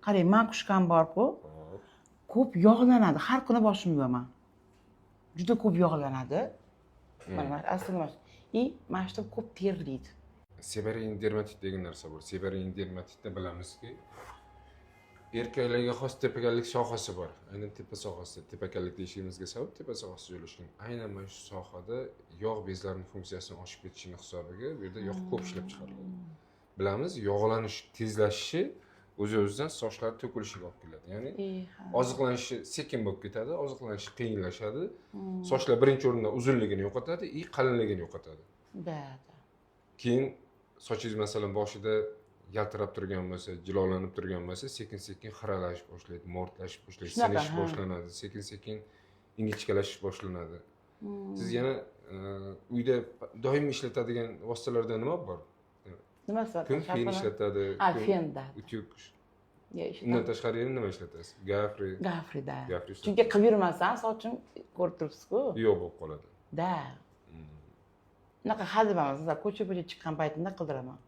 Qarang, макушка m borku, Hop. ko'p yog'lanadi. Har kuni boshimni yuvaman, juda ko'p yog'lanadi. Mana aslida mana и mana shu yerda ko'p terlaydi. Seboreyik dermatit degan narsa bor. Seboreyik dermatitda bilamizki, erkaklarga xos tepakallik sohasi bor. Aynan tepa sohasida tepakallik deyishimizga sabab tepa sohasida joylashgan. Aynan mana shu sohada yog' bezlarining funksiyasini oshib ketishini hisobiga bu yerda yog' ko'p ishlab chiqariladi. Bilamiz, yog'lanish tezlashishi o'z o'zidan sochlar to'kilishiga olib keladi. Ya'ni oziqlanishi sekin bo'lib ketadi, oziqlanishi qiyinlashadi. Sochlar birinchi o'rinda uzunligini yo'qotadi и qalinligini yo'qotadi. Да да Keyin sochingiz, masalan, boshida yaltirab turgan bo'lsa, jilolanib turgan bo'lsa, sekin sekin xiralashish boshlaydi, mo'rtlashish boshlaydi, Shunaqa, sinish boshlanadi, sekin sekin ingichkalashish boshlanadi. Siz yana uyda doim ishlatadigan vositalardan nima bor? Nimasi bor? Kun fen ishlatadi, Ha, kun fenda. Utyug. Ya, Undan ishlataman. tashqari yana nima ishlatasiz? Gafri? Gafrida. Gafri ishlatasiz. Chunki qilib yurmasam, sochim, ko'rib turibsiz-ku. Yo'q bo'lib qoladi. Да, unaqa hadeb emas, ko'cha ko'cha chiqqan paytimda qildiraman.